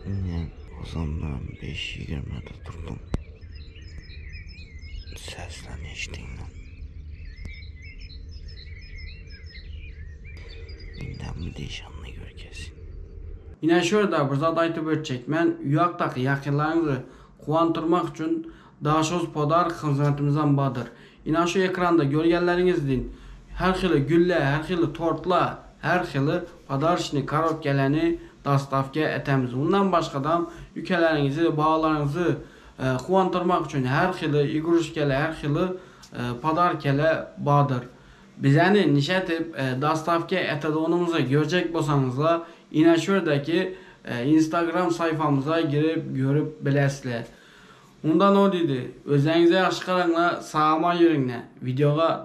Ine ozandan 5.20-de durdum. Seslerini eşitdingmi? Indem bir deşanlı görkesin. Ine şu ýerde bir zat aýtyp ötjek men uýakdaky ýakynlaryňyzy guwantyrmak üçin Daşoguz podark hyzmatymyzam bardyr. Ina şu ekranda görýänleriňizdin her hili gülle, her hili tortla, her hili podarçnyý korobkeleni dostawka etemiz. Mundan başgadam ükeleriňizi, balalaryňyzy guwantyrmak üçin her hili igruşkele, her hili podarkele bardyr. Bizeni nişetip dostawka etedonymyzy görjek bolsaňyzlar ine şu ýerdeki instagram saýfamyza girip görüp bilersizler. Unda no diýdi. Özäňize ýagşy garaňla sag-aman ýörüňle. Wideoga.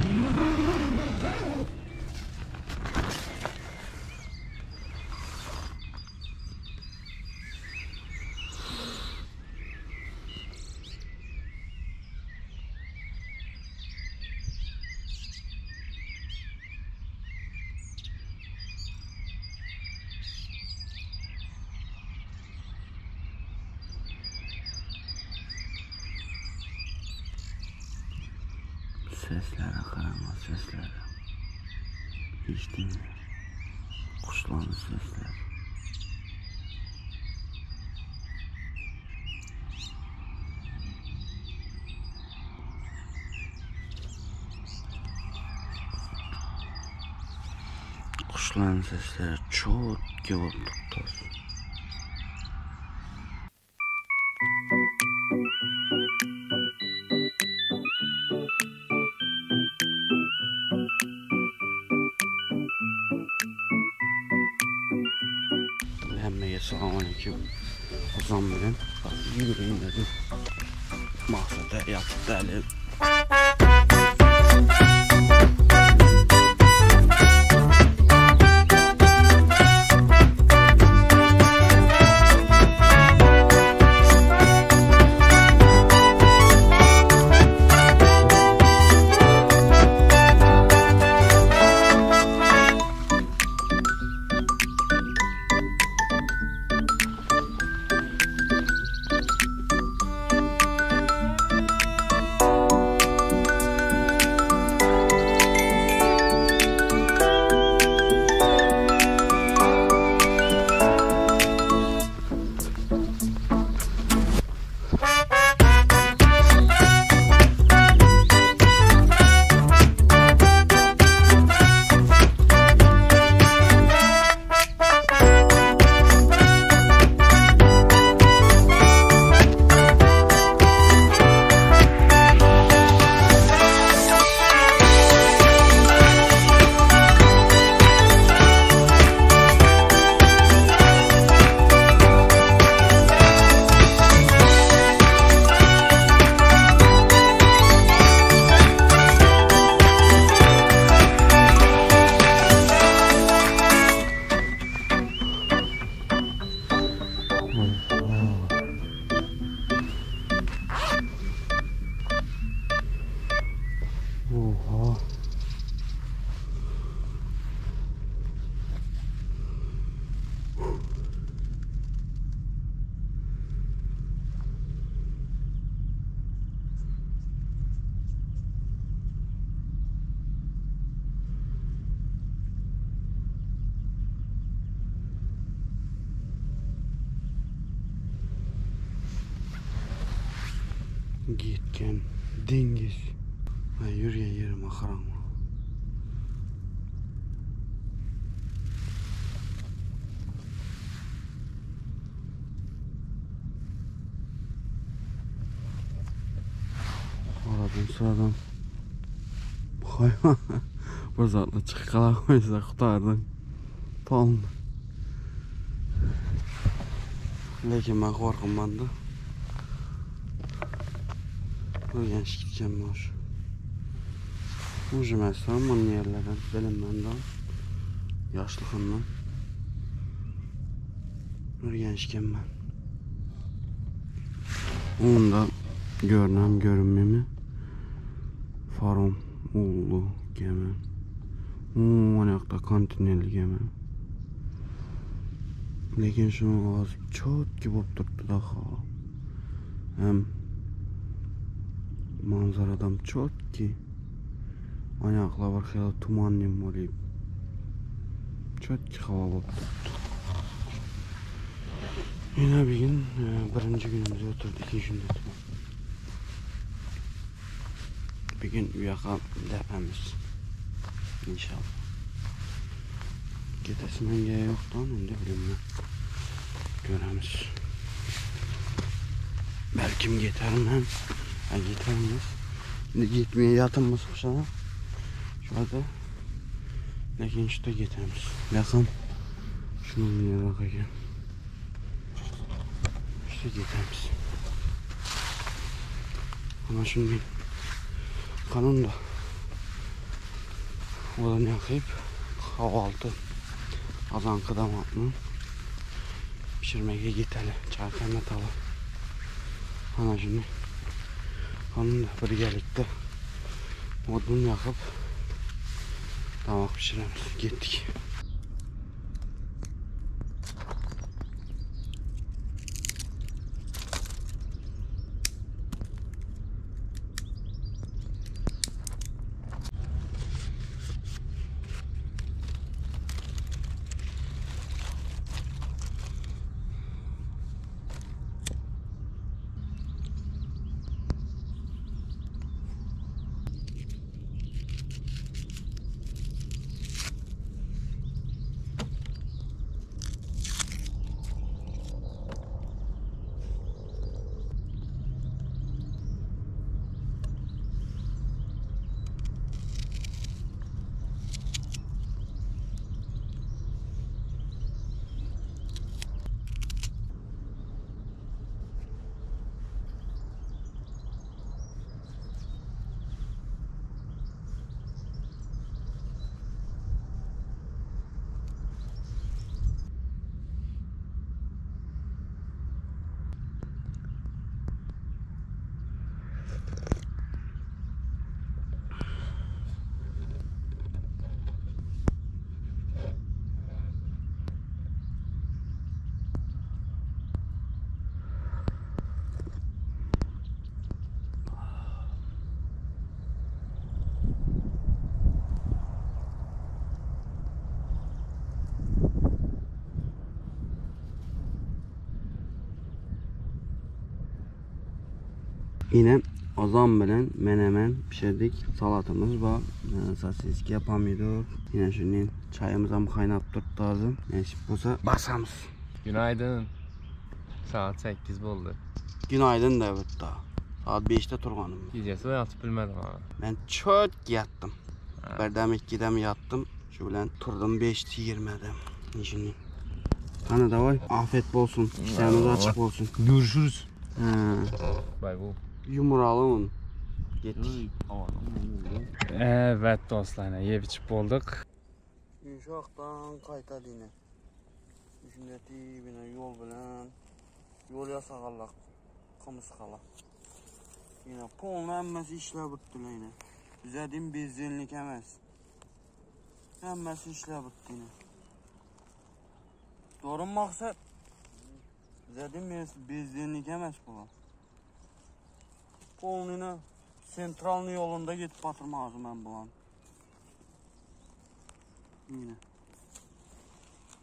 Seslere garaňa seslere. Eşdiňmi? Guşlaryň sesleri. Guşlaryň sesleri çotki bolup durdy. Hemmege salam aleyküm. Ozan bilen ýüreýin dedim. Maksat ýatyp däli. Oha. Gitgen deňiz. Ay ýörýän ýerime garaň. Aradan sıradan hayvan bir zatla çykyp galagoýsa gutardyň. Polny. Lekin men gorkunman-da. Öwrenişip gitjegim bar. Ujemesem muny ýerlerden bilinmän Ýaşlygymdan öwrenişgenmen. Onda görünem görünmemi Farom ugurly gemi. O ýakda kontinerli gemi. Lekin şunuň owazy çotki bolup durupdy-da hawa. Hem manzaradam çotki. Aýaklar bir hili tuman nim bolyp. Çotki hawa bolup durupdy. Ýene bir gün birinji günümizi ötürdik şunda. Bir gün uyaqa depemiz. İnşallah. Gedesinden gele yoktan indi bilinmez. Göremiz. Belkim yeterim hem. Ha, yeterimiz. Şimdi gitmeye yatınmız sana. Şurada. Lakin şurada yeterimiz. Yakın. Şunun yere bakayım. İşte yeterimiz. Ana şimdi kanun da odan yakayıp kahvaltı azanky damakny pişirmege giteli çay kaynataly. Ana şimdi kanun da birgelikde odun yakıp damak pişiremiz. Gittik. Yine Ozan bilen menemen pişirdik. Salatımız var. Sosiska, pomidor. Yine şimdi çayımız ham kaynap turibdi hozir. Nesip bo'lsa basamiz. Günaydın. Saat 8 boldy. Günaydın da bitta. Saat 5'te turganim. Gijesi ýatyp bilmedim ha. Men çöt yattım. Birdem ikkidem yattım. Şu bilen turdum 5:20'de. Şimdi. Hani davay afiyet bolsun. İşleriniz açık bolsun. Görüşürüz. He. Bay bu. Yumuralım. Gittik. Evet dostlar, yeyip içip bolduk. Uşaktan qaytar yine. Düşündeti yine yol bilen. Yol yasağarlar. Qımısqala. Yine polnu həmməsi işlə bitdiler yine. Bizə deyim benzinlik emas. Həmməsi işlə bitdi yine. Doğru mu maksat? Bizə deyim benzinlik emas bular. Polnu yine sentralny yolunda getib batırmazım mən bulan. Yine.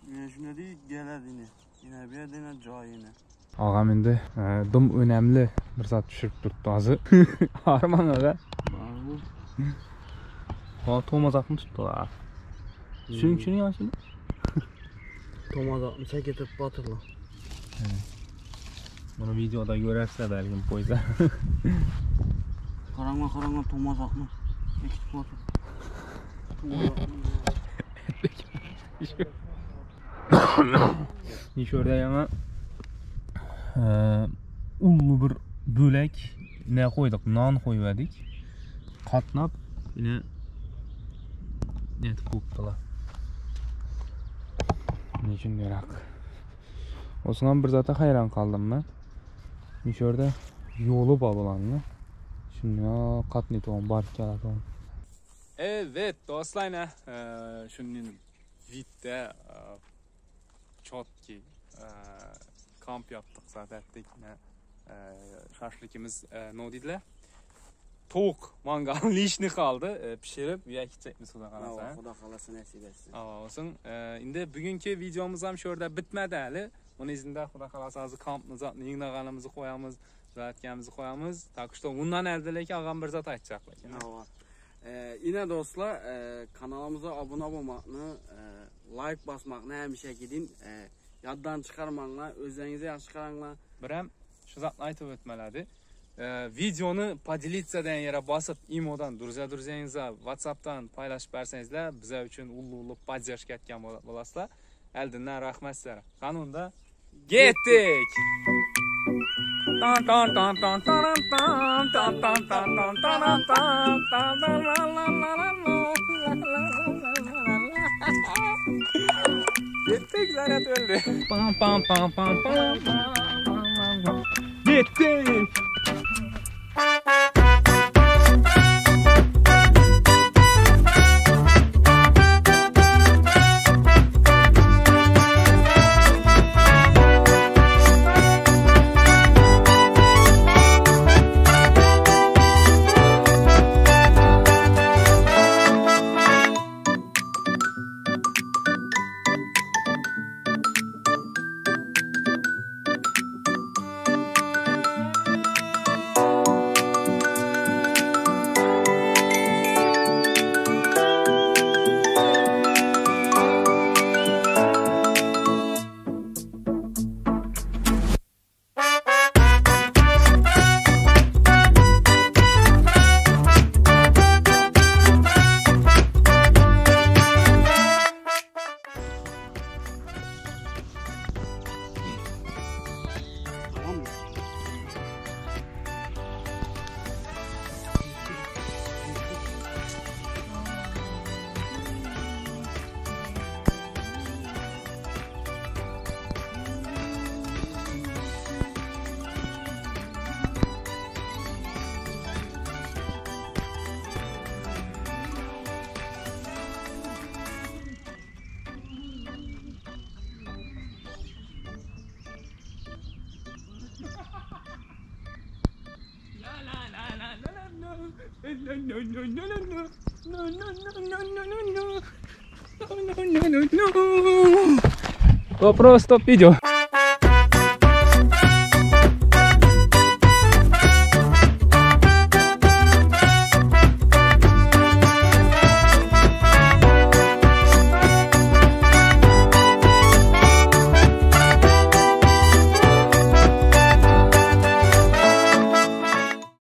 Yine şuna değil gelir yine. Yine bir yine cay yine. Ağam indi dım önemli bir zat düşürüp durdu azı. Arman ağa. Ha, tomazakmı tuttu ha? Suyun yaşını? Tomazakmı çeketip batırla. Bunu videoda görerse belki koysa. Karanga karanga tomazakmı çeketip batır. Nişörde yana ullu bir bölek ne koyduk? Nan koyuverdik. Katnap yine net kuptular. Niçin yarak? O zaman bir zaten hayran kaldım ben. Nişörde yolu babalanlı. Şimdi ya katnit on bark on. Evet dostlar ne? Şunun vidde çotki Kamp ýapdyk zat etdik. Şaşlikimiz no diýdiler. Towuk mangal lişni kaldy. Pişirip üye gitjekmiz Huda halasa. Huda halasa nesip etsin. Awa olsun. Indi bugünkü videomuz hem şu ýerde bitmedi häli. Muny izinde Huda halasa azı kampny zatny ýygnaganymyzy goýamyz, zatgämizi goýamyz. Tak что undan elde agam bir zat aýtjak. Awa. Ine dostlar, kanalymyza abone bolmagyny, like basmagyny hemişe gidin. Ýatdan çykarmaňlar, özleriňize ýagşy garaňlar. Birem şu zatny aýtyp ötmeledi. Videony podelиться diýen ýere basyp, imodan druzya druzyaňyza, WhatsApp'dan paýlaşyp berseňizler, bize üçin ully-ully podдержка etken bolaslar. Eldinden rahmet sizlere. Kanunda gittik. Tan tan tan tan tan tan tan tan tan tan tan tan tan tan la la la la la Gittik zaten öldü. Pam pam pam pam pam pam pam. Gittik. Tamam mı? GoPro stop video.